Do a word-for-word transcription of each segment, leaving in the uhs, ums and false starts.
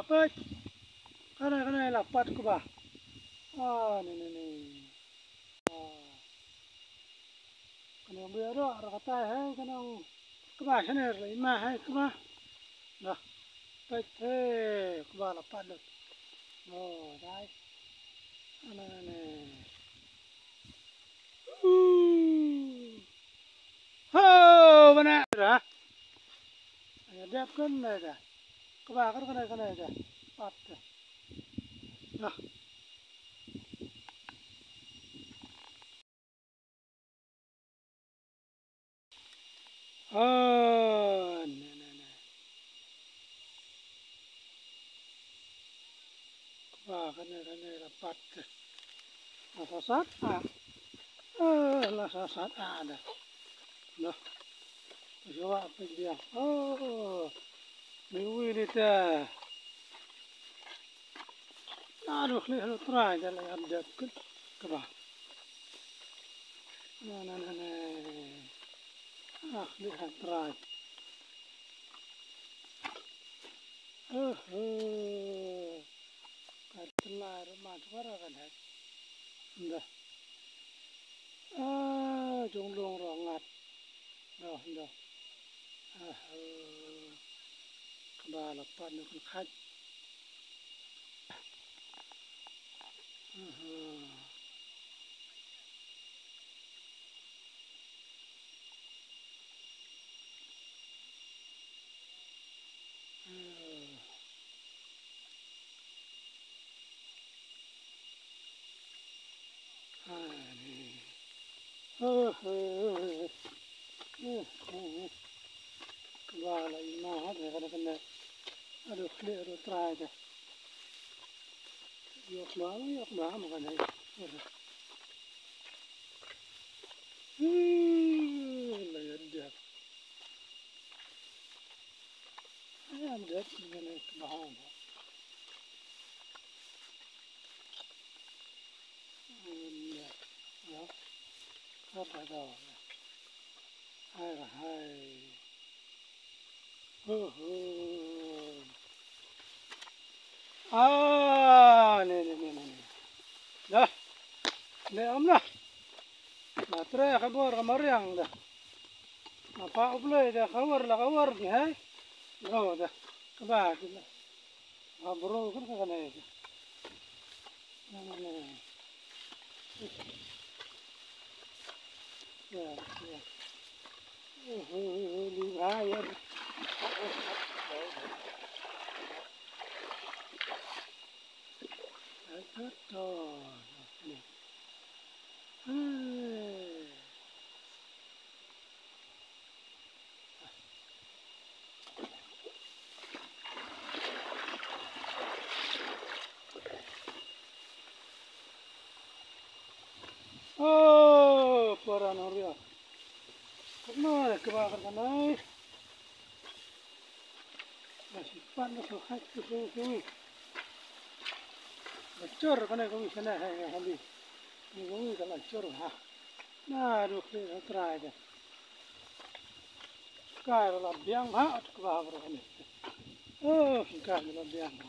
Peit. Kane, kane la pat kaba. Ah, ne, ne, ne. Ah. Kane ong bia ro, ro katai hai, kane ong kaba, kane la ima hai kaba. Dah. Peit, eh, kaba la pat lut. Oh, dai. Kane, kane. Uh. Ho, bana. Dah. Aya dep kan dah. Kaba kan, kane, kane dah. Pat dah. Dah. Ah, ne, ne, ne. Kaba kane, kane la pat. La sasat, ah. Ah, la sasat, ah, dah. Dah. Jawa pe dia. Oh. Ni wi ni te. Aduh, khlieh haduh trai, da la ïap dep kut kaba. Na, na, na, na. Ah, khlieh haduh trai. Uh, uh. Ka tynlai ruh ma twara ka dep. Nda. Ah, jong long ruh ngat. Nda, nda. Ah, uh. Kaba la pat na kan khat. Kaba la ima ha de kane kane. Aduh, khlieh haduh trai de. Yok ma, yok ma, ma kane. Hmm, la ïa dep. Ïa dep kane kaba ha. Ïa. Ïa. Kaba da. Hai, hai. Ho, ho. Ah, ne, ne, ne, ne, ne. Dah. Ne, om dah. Na tre ka bor ka mariang dah. Na pa u Blei dah ka war la ka war ki hai. Lo dah. Ka ba ki dah. Ba bro kan ka ne. Ne, ne, ne. Ya, ya. Oh, para noria. Kano ya kaba kano. Masih pan na so hai tu tu tu. Bacor kane kawei sana hai hai hali. Ni kawei kala cor ha. Na, duh, ni trai de. Kai la biang ha, ot kaba bro kane. Oh, kai la biang ha.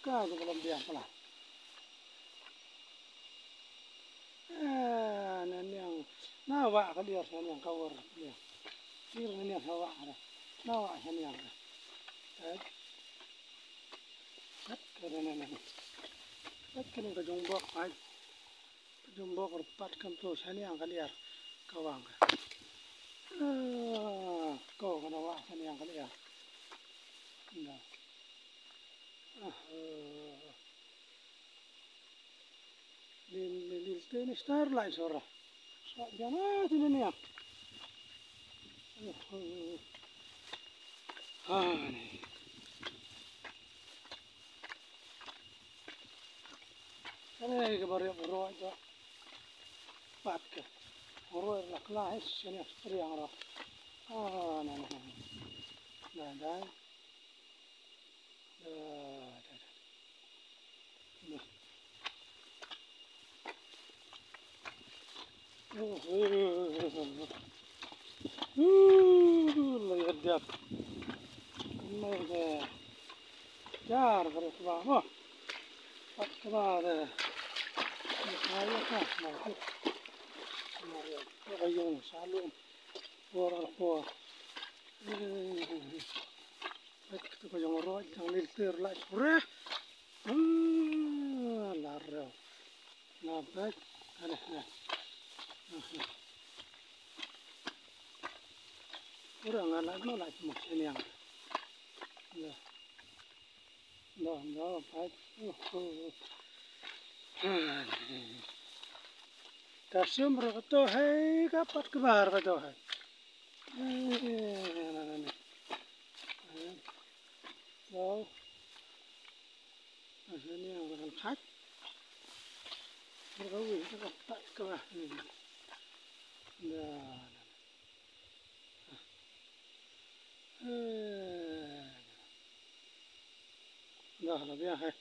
Kai la biang pala. Eh, na niang, na wah ka liar, na niang ka war liar. Kir na niang ha wah da. Na wah ha niang da. Eh. Kat ka na na na. Kat ka na ka jong bok ai. Ka jong bok ruh pat kam to ha niang ka liar. Ka wang ka. Ah, ko ka na wah ha niang ka liar. Na. Ah, eh. Lil, lil, lil, te ni star lai sora. Sa jana ti ni ya. Ah, ni. Ane ka bari roi ka. Pat ka. Roi la kla hai sene riang ro. Ah, na, na, na. Da, da. La ïa dep. Kumne de. Yar, bro, kaba mo. Pat kaba de. Ni kaya ka, ma tu. Ma ya, ka yung salum. Ora ko. Pat ka yung ro, jang lil ter la pura. Ah, la ro. Na pat. Ada, ada. Ora nga la no la mo seniang. Ya. Dah, dah, pat. Oh, oh, oh. Ka sium ro ka to hai, ka pat ka bar ka to hai. Eh, na, na, na. Eh, dah. Ka seniang ro ka pat. Ro ka wi, ka pat ka bar. Dah, dah. Eh. Dah, la biang hai.